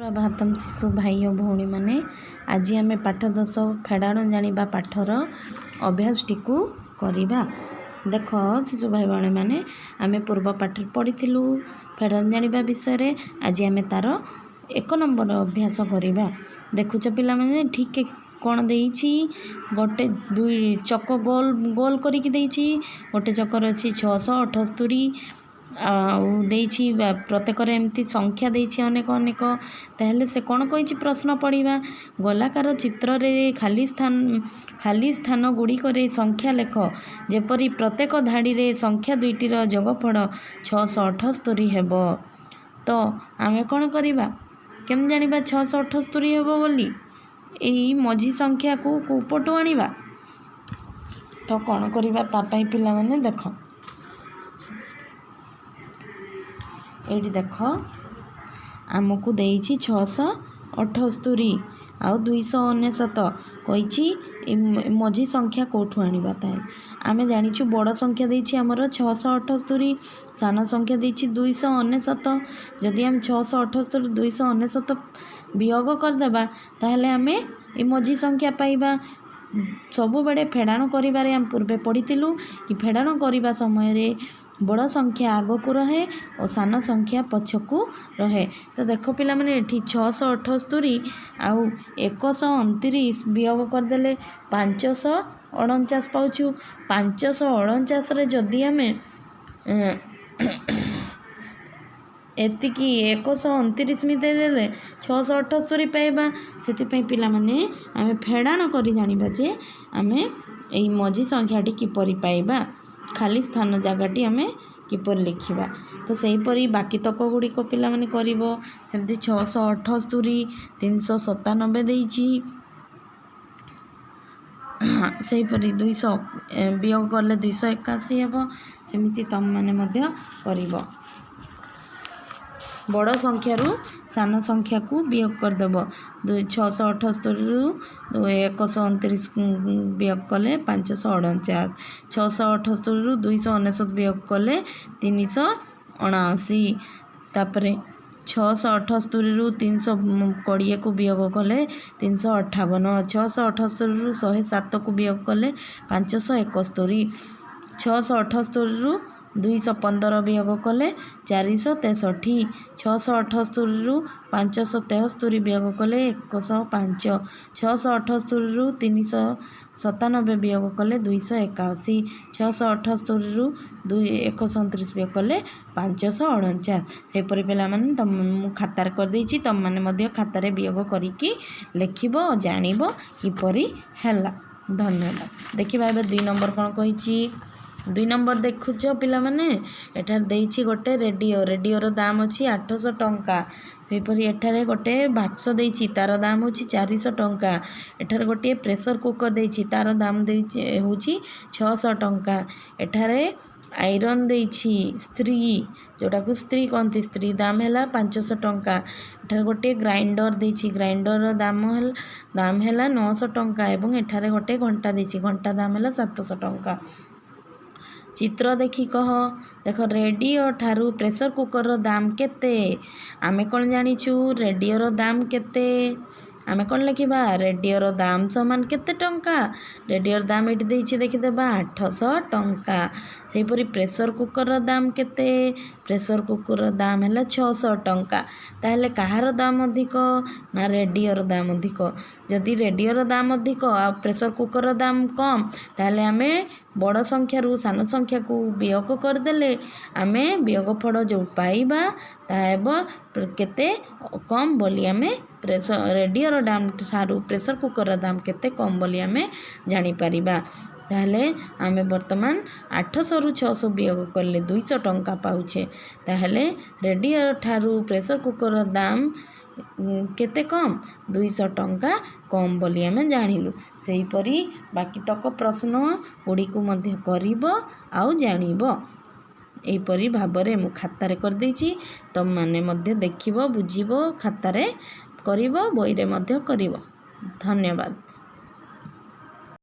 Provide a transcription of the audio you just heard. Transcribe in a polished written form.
ପ୍ରଭାତମ ଶିଶୁ ଭାଇ ଓ ଭଉଣୀମାନେ, ଆଜି ଆମେ ପାଠ 10 ଫେଡ଼ାଣ ଜାଣିବା ପାଠର ଅଭ୍ୟାସଟିକୁ କରିବା। ଦେଖ ଶିଶୁ ଭାଇ ଭଉଣୀମାନେ, ଆମେ ପୂର୍ବ ପାଠରେ ପଢ଼ିଥିଲୁ ଫେଡ଼ାଣ ଜାଣିବା ବିଷୟରେ। ଆଜି ଆମେ ତା'ର 1 ନମ୍ବର ଅଭ୍ୟାସ କରିବା। ଦେଖୁଛ ପିଲାମାନେ, ଠିକ୍ କ'ଣ ଦେଇଛି? ଗୋଟେ ଦୁଇ ଚକ ଗୋଲ ଗୋଲ କରିକି ଦେଇଛି। ଗୋଟେ ଚକର ଅଛି 678 ଆଉ ଦେଇଛି, ପ୍ରତ୍ୟେକରେ ଏମିତି ସଂଖ୍ୟା ଦେଇଛି ଅନେକ ଅନେକ। ତାହେଲେ ସେ କ'ଣ କହିଛି? ପ୍ରଶ୍ନ ପଢ଼ିବା। ଗୋଲାକାର ଚିତ୍ରରେ ଖାଲି ସ୍ଥାନ ଖାଲି ସ୍ଥାନ ଗୁଡ଼ିକରେ ସଂଖ୍ୟା ଲେଖ, ଯେପରି ପ୍ରତ୍ୟେକ ଧାଡ଼ିରେ ସଂଖ୍ୟା ଦୁଇଟିର ଯୋଗଫଳ 678 ହେବ। ତ ଆମେ କ'ଣ କରିବା? କେମିତି ଜାଣିବା 678 ହେବ ବୋଲି? ଏଇ ମଝି ସଂଖ୍ୟାକୁ କେଉଁ ପଟୁ ଆଣିବା? ତ କ'ଣ କରିବା ତା ପାଇଁ ପିଲାମାନେ? ଦେଖ ଏଇଠି ଦେଖ, ଆମକୁ ଦେଇଛି 678 ଆଉ 299 କହିଛି, ମଝି ସଂଖ୍ୟା କେଉଁଠୁ ଆଣିବା? ତାହେଲେ ଆମେ ଜାଣିଛୁ ବଡ଼ ସଂଖ୍ୟା ଦେଇଛି ଆମର 678, ସାନ ସଂଖ୍ୟା ଦେଇଛି 299। ଯଦି ଆମେ 678 299 ବିୟୋଗ କରିଦେବା, ତାହେଲେ ଆମେ ଏ ମଝି ସଂଖ୍ୟା ପାଇବା। ସବୁବେଳେ ଫେଡ଼ାଣ କରିବାରେ ଆମେ ପୂର୍ବେ ପଢ଼ିଥିଲୁ କି ଫେଡ଼ାଣ କରିବା ସମୟରେ ବଡ଼ ସଂଖ୍ୟା ଆଗକୁ ରହେ ଓ ସାନ ସଂଖ୍ୟା ପଛକୁ ରହେ। ତ ଦେଖ ପିଲାମାନେ, ଏଠି 678 ଆଉ 129 ବିୟୋଗ କରିଦେଲେ 549 ପାଉଛୁ। 549ରେ ଯଦି ଆମେ ଏତିକି 129 ମିଶାଇ ଦେଲେ 678 ପାଇବା। ସେଥିପାଇଁ ପିଲାମାନେ, ଆମେ ଫେଡ଼ାଣ କରି ଜାଣିବା ଯେ ଆମେ ଏଇ ମଝି ସଂଖ୍ୟାଟି କିପରି ପାଇବା, ଖାଲି ସ୍ଥାନ ଜାଗାଟି ଆମେ କିପରି ଲେଖିବା। ତ ସେହିପରି ବାକି ତକ ଗୁଡ଼ିକ ପିଲାମାନେ କରିବ। ସେମିତି 678, 397 ଦେଇଛି, ସେହିପରି 200 ବିୟୋଗ କଲେ 281 ହେବ। ସେମିତି ତୁମେମାନେ ମଧ୍ୟ କରିବ। ବଡ଼ ସଂଖ୍ୟାରୁ ସାନ ସଂଖ୍ୟାକୁ ବିୟୋଗ କରିଦେବ। ଦୁଇ 678ରୁ 129 ବିୟୋଗ କଲେ 549, 678ରୁ 299 ବିୟୋଗ କଲେ 379, ତାପରେ 678ରୁ 320କୁ ବିୟୋଗ କଲେ 358, 678ରୁ 107କୁ ବିୟୋଗ କଲେ 571, 678ରୁ 215 ବିୟୋଗ କଲେ 463, 678ରୁ 573 ବିୟୋଗ କଲେ 105, 678ରୁ 397 ବିୟୋଗ କଲେ 281, 678ରୁ ଦୁଇ 129 ବିୟୋଗ କଲେ 549। ସେହିପରି ପିଲାମାନେ, ତମ ମୁଁ ଖାତାରେ କରିଦେଇଛି, ତୁମେମାନେ ମଧ୍ୟ ଖାତାରେ ବିୟୋଗ କରିକି ଲେଖିବ, ଜାଣିବ କିପରି ହେଲା। ଧନ୍ୟବାଦ। ଦେଖିବା ଏବେ 2 ନମ୍ବର କ'ଣ କହିଛି। 2 ନମ୍ବର ଦେଖୁଛ ପିଲାମାନେ, ଏଠାରେ ଦେଇଛି ଗୋଟେ ରେଡ଼ିଓ। ରେଡ଼ିଓର ଦାମ ଅଛି 800 ଟଙ୍କା। ସେହିପରି ଏଠାରେ ଗୋଟେ ବାକ୍ସ ଦେଇଛି, ତା'ର ଦାମ ହେଉଛି 400 ଟଙ୍କା। ଏଠାରେ ଗୋଟିଏ ପ୍ରେସର କୁକର୍ ଦେଇଛି, ତା'ର ଦାମ ଦେଇଛି ହେଉଛି 600 ଟଙ୍କା। ଏଠାରେ ଆଇରନ୍ ଦେଇଛି, ସ୍ତ୍ରୀ ଯେଉଁଟାକୁ ସ୍ତ୍ରୀ କହନ୍ତି, ସ୍ତ୍ରୀ ଦାମ ହେଲା 500 ଟଙ୍କା। ଏଠାରେ ଗୋଟିଏ ଗ୍ରାଇଣ୍ଡର ଦେଇଛି, ଗ୍ରାଇଣ୍ଡରର ଦାମ ହେଲା 900 ଟଙ୍କା। ଏବଂ ଏଠାରେ ଗୋଟେ ଘଣ୍ଟା ଦେଇଛି, ଘଣ୍ଟା ଦାମ ହେଲା 700 ଟଙ୍କା। ଚିତ୍ର ଦେଖି କହ। ଦେଖ, ରେଡ଼ିଓ ଠାରୁ ପ୍ରେସର କୁକର୍ର ଦାମ କେତେ? ଆମେ କ'ଣ ଜାଣିଛୁ? ରେଡ଼ିଓର ଦାମ କେତେ? ଆମେ କ'ଣ ଲେଖିବା? ରେଡ଼ିଓର ଦାମ ସମାନ କେତେ ଟଙ୍କା? ରେଡ଼ିଓର ଦାମ ଏଠି ଦେଇଛି, ଦେଖିଦେବା, 800 ଟଙ୍କା। ସେହିପରି ପ୍ରେସର କୁକର୍ର ଦାମ କେତେ? ପ୍ରେସର କୁକର୍ର ଦାମ ହେଲା 600 ଟଙ୍କା। ତାହେଲେ କାହାର ଦାମ ଅଧିକ? ନା ରେଡ଼ିଓର ଦାମ ଅଧିକ। ଯଦି ରେଡ଼ିଓର ଦାମ ଅଧିକ ଆଉ ପ୍ରେସର କୁକର୍ର ଦାମ କମ୍, ତାହେଲେ ଆମେ ବଡ଼ ସଂଖ୍ୟାରୁ ସାନ ସଂଖ୍ୟାକୁ ବିୟୋଗ କରିଦେଲେ ଆମେ ବିୟୋଗ ଫଳ ଯେଉଁ ପାଇବା ତାହା ହେବ କେତେ କମ୍ ବୋଲି ଆମେ ରେଡ଼ିଓର ଦାମ ଠାରୁ ପ୍ରେସର କୁକର୍ର ଦାମ କେତେ କମ୍ ବୋଲି ଆମେ ଜାଣିପାରିବା। ତାହେଲେ ଆମେ ବର୍ତ୍ତମାନ 800ରୁ 600 ବିୟୋଗ କଲେ 200 ଟଙ୍କା ପାଉଛେ। ତାହେଲେ ରେଡ଼ିଓ ଠାରୁ ପ୍ରେସର କୁକର୍ର ଦାମ କେତେ କମ୍? 200 ଟଙ୍କା କମ୍ ବୋଲି ଆମେ ଜାଣିଲୁ। ସେହିପରି ବାକି ତକ ପ୍ରଶ୍ନ ଗୁଡ଼ିକୁ ମଧ୍ୟ କରିବ ଆଉ ଜାଣିବ। ଏହିପରି ଭାବରେ ମୁଁ ଖାତାରେ କରିଦେଇଛି, ତୁମେମାନେ ମଧ୍ୟ ଦେଖିବ, ବୁଝିବ, ଖାତାରେ କରିବ, ବହିରେ ମଧ୍ୟ କରିବ। ଧନ୍ୟବାଦ।